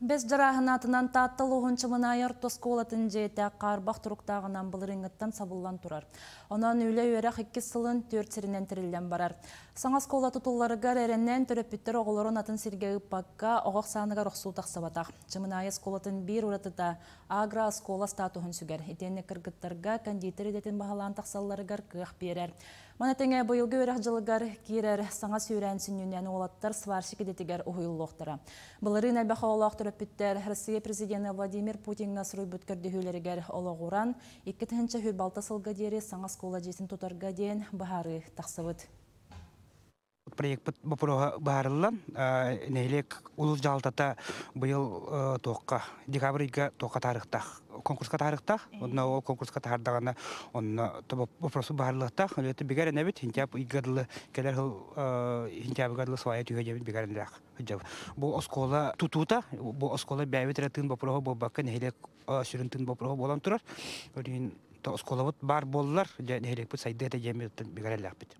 Бэс Дьарааһын Таатта улууһун Чымынаайы орто оскуолатын дьиэтэ хаарбах туруктааҕынан былырыыҥҥыттан сабыллан турар. Онон үлэ үөрэх иккис сылын түөрт сиринэн тэриллэн барар. Саҥа оскуола тутулларыгар эрэнэн төрөппүттэр оҕолорун атын сиргэ ыыппакка, оҕо ахсааныгар охсуу тахсыбатах. Чымынаайы оскуолатын биир уратыта агро оскуола статуһун сүгэр. Итиэннэ кыргыттарга кондитер идэтин баһылаан тахсалларыгар кыах биэрэр. Маны тэҥэ быйылгы үөрэх дьылыгар киирэр саҥа сүүрээн сүнньүнэн уолаттар сварщик идэтигэр уһуйуллуохтара. Былырыын элбэх оҕолоох төрөппүттэр Россия президенэ Владимир Путиҥҥа суруйбут көрдөһүүлэригэр олоҕуран, 2026 сылга диэри саҥа оскуола дьиэтин тутарга диэн быһаарыы тахсыбыт. Проекпыт боппуруоһа быһаарыллан, нэһилиэк улуус дьаһалтата быйыл туохха декабрь ыйга туохха таарыахтаах, конкурска таарыахтаах. Онно ол конкурска таардаҕына, онно вопросу быһаарыллыахтаах. Өлүөтэ бигэр энэбит, сентябрь ыйга дылы кэлэр сыл сентябрьга дылы свая түһэ диэбит бигэр энэлээх сылдьабыт. Бу оскуола тутуута, бу оскуола бэйэбит эрэ тыын боппуруоһа буолбакка, нэһилиэк сүрүн тыын боппуруоһа буолан турар. Ол иһин оскуолабыт баар буоллар, дьэ нэһилиэкпит сайдыа этэ диэн бигэр эллээхпит.